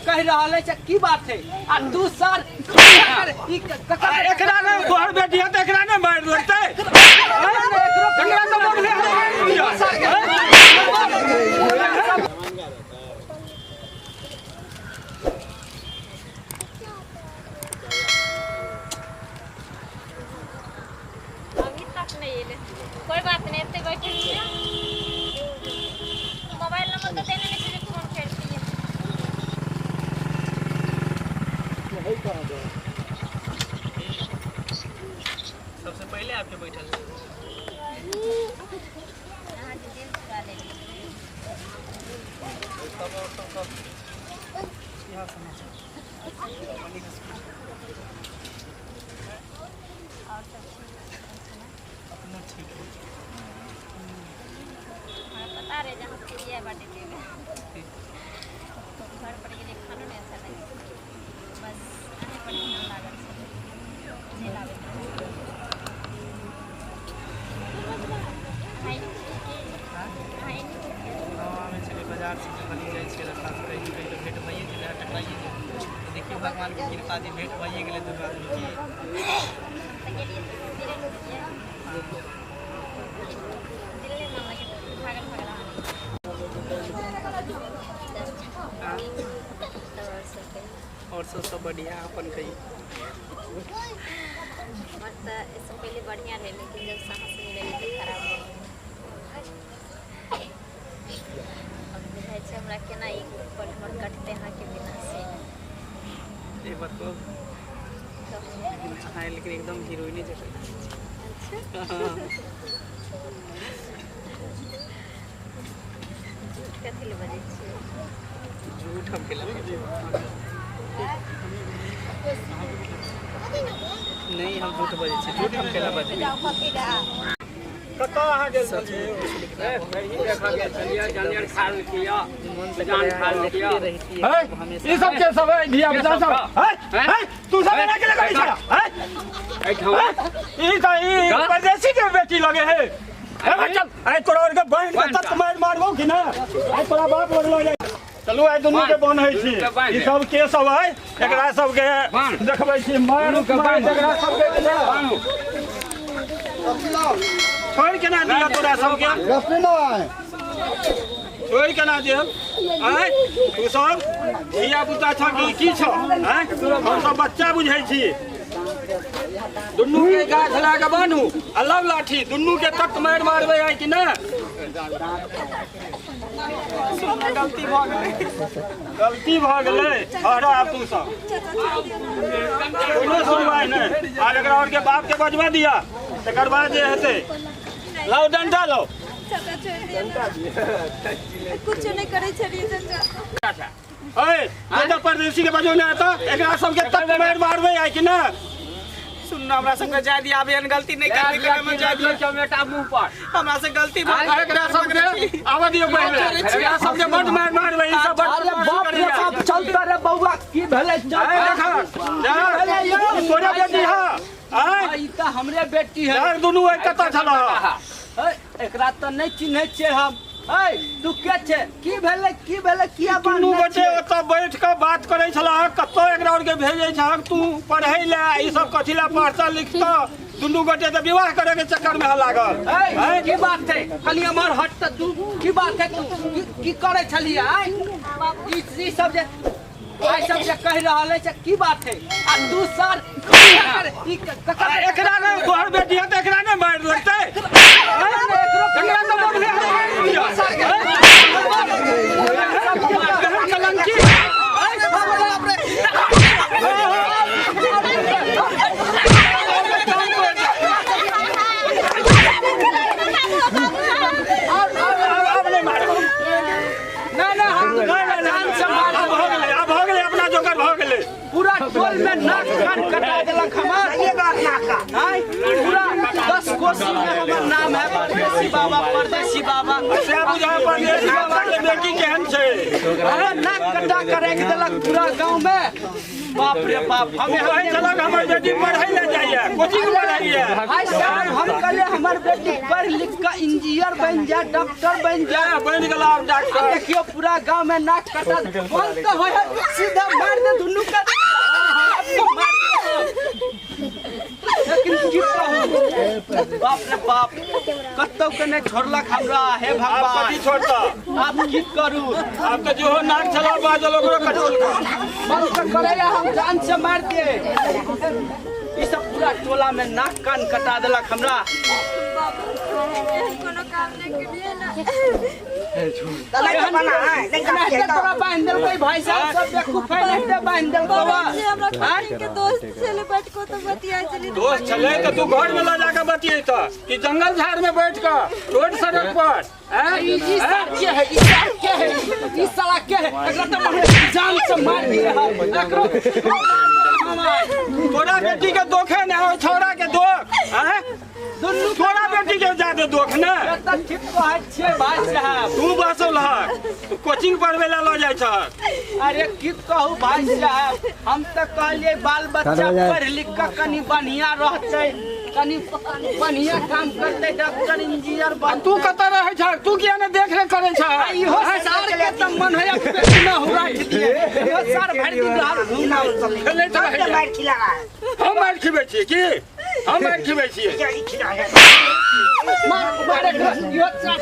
कहि रहल अछि की बात है आ तू सर ई एकरा ने तोहर बेटी है तऽ एकरा ने मारि लगतै। एकरा तऽ बढ़ले मारि दिअ। अभी तक नहीं एले। कोई बात नहीं, एते बैठल छियै। मोबाइल नंबर तऽ देने नहि छै जे फोन करतियै। सबसे पहले आपके बैठल छी। अहाँके दिल चुरा लेली। तब और सब कहू। की हाल समाचार? और सब ठीक छै ने? अपनो ठीक है। हमरा पता रहै जे अहाँ फ्रीए बाटे जेबै। घर पर गेलियै, खानो नहि अच्छा लगै छै। बस अहीं पर ध्यान लागल छलै। चलि आबैत रहै। अहाँ एने छियै की? अहाँ एने छियै? हँ, आबै छलियै बाजार से, कनि जाइ छियै रस्ता से, कहीं कहीं तऽ भेंट भइए गेलै, टकराइए गेलै। तऽ देखियौ भगवानके कृपा जे भेंट भइए गेलै दुनू आदमी की। तऽ गेलियै तऽ मन्दिरे ने गेलियै। दिल नहि मानलकै तऽ भागल भागल आबै। हाँ। तब आओर सब कहियौ। और सब सब बढ़िया, अपन कहियौ। हमर तऽ एहिसँ पहिले बढ़िआँ रहै, लेकिन जब साहस मिलल तऽ खराब भऽ गेल। अब बुझाइ छै हमरा केना ई पल हमर कटतै अहाँके बिना से। एक बात कहू? कहू। लेकिन अहाँ लेकिन एकदम हीरोइने जकाँ लागै छी। अच्छा। हँ। झूठ कथी लए बजै छियै? झूठ हम केला बजबै? नहि, हम झूठ बजै छी? झूठ हम केला बजबै? कतऽ अहाँ गेल सच छलियै? में कुछ लेकिन आब बहुत मन से जान खा देखते लेलकियै। रहितियै है हमेशा। ई सब के सब है धिया पुता सब है? है, तू सब एना के लगै छ है? ई तऽ ई परदेसी के बेटी लगे है। ए भाई चल, आइ तोरा और के बहन के तत मार मारबो कि ना, आइ तोरा बाप लग लग जाय। चलू, आइ दुनू के बन्है छी। ई सब के सब है, एकरा सब के देखबै छी मार मार एकरा सब के। छोड़ केना दिअ तोरा सबके? छोड़ केना देब? आँय, तू सब धिया पुता छ कि की छ? आँय, हम सब बच्चा बुझै छी? दुनू के गाछ लए कऽ बान्हू आ लव लाठी, दुनू के तक मारि मारबै आइ कि नहि? गलती भऽ गेलै। गलती भऽ गेलै। ठहरा आब तू सब, कोनो सुनवाइ नहि। आब एकरा आओर के बाप के बजबा दिया, तकर बाद जे हेतै। लाउ डंटा लाउ। चाचा, छोड़ि दिअ ने, कुछो नहि करै छलियै चाचा। ऐ तू तऽ परदेसी के बजौने हेतऽ, एकरा सबके तक मारि मारबै आइ कि नहि? सुन, हमरा सबके जाय दिया, आब एहन गलती नहि करबै, कमे जाय दिया। चमेटा मुंह पर। हमरा से गलती भऽ गेल। एकरा सबके आबऽ दियौ पहिले, एकरा सबके बड मारि मारबै, ई सब बड अरे बदमाशी बाप रे करैया। बाप, चल तऽ रे बौआ, की भेलै? चल। ऐ देखा, देख, ई तोरे बेटी है? आँय? ई तऽ हमरे बेटी है। देख, दुनू एक कतऽ छलह? है, एकरा तऽ नहि चिन्है छियै हम। है, तू के छै? की भेलै? की भेलै? किया दुनू बान्हने गोटे छियै? ओतऽ बैठ कऽ बात करै छलह। कतऽ एकरा आरके भेजै छहक तू पढ़ै लए? ई सब कथी लए पढ़तऽ लिखतऽ? दुनू गोटे तऽ विवाह करे के चक्कर में लागल। है, आँय? की बात छै? कनि एम्हर हट तऽ। तू की बात है? तू की- की करै छलियै? आँय, ई ई सब जे आइ सब जे कहि रहल अछि की बात है आ तू सर ई एकरा ने तोहर बेटी है तऽ एकरा ने मारि लगतै? एकरा तऽ बढ़ले मारि दिअ। केहन कलंकी। आब नहि मारब। नहि नहि, हम नहि नहि, जान से मार। आब भऽ गेलै, आब भऽ गेलै, अपना जोकर भऽ गेलै। पूरा टोल में नाक कान कटा देलक हमार। आँय, पूरा 10 कोस। कोसी में हमर नाम है परदेसी बाबा, परदेसी बाबा। से बुझा परदेसी बाबा के बेटी केहन छै। अरे नाक कटा के राखि देलक पूरा गांव में। बाप रे बाप, हम कहै छलक हमर बेटी पढ़ै लए जाइए, कोचिंग पढ़ैए। भाई साहब हम कहलिए हमर बेटी पढ़ लिख के इंजीनियर बन जाए, डॉक्टर बन जाए। बनि गेल आब डॉक्टर। देखियो पूरा गांव में नाक कटा कौन तो होय है, सीधा मार दे दुनू के, मार दे। लेकिन की कहू, बाप रे बाप, कतौ के नहि छोड़लक हमरा। हे भगवान, कथी छोड़ता? आब की करू? आब तऽ जेहो नाक छला बाजल ओकरो कटोल मन तऽ करैया हम जान से मार दिए। ई सब पूरा टोला में नाक कान कटा देलक हमरा। कोनो काम नहि केलियै ना। तोरा बान्हि देलकै भाई साहब, सब बेवकूफ है, नहीं बान्हि देलकौ। हमरा कोचिंग के दोस्त छलै, बैठ को तो बतियाइ छलै। दोस्त छलै तऽ तू घर में लऽ जाके बतियैतह कि जंगल झाड़ में बैठ कऽ रोड सड़क पर? ई साला के है, ई साला के है, ई साला के है, एकरा तऽ जान से मार दिए हम, एकरो तोरा बेटी के दोखे ने हो, छौड़ा के दोख। दुनू तोरा बेटी के ज्यादा दोख ने। ठीक कहै छियै भाई साहब। तू बसल हक, तू कोचिंग पढ़बै लए लऽ जाइ छहक। अरे की कहू भाई साहब, हम तऽ कहलियै बाल बच्चा पढ़ लिख कऽ कनी बढ़िया रहतै, कनी बढ़िया काम करतै, डॉक्टर इंजीनियर बनतै। तू कतऽ रहै छहक? तू किया ने देख रेख करै छहक? इहो सार के तऽ मन है पेट में हुराठि दिए। इहो सार भरि दिन रहल घुमल। खेलैत रहै। हम मारि खिबै छियै की? हम मारि खिबै छियै? मार मार इहो सार।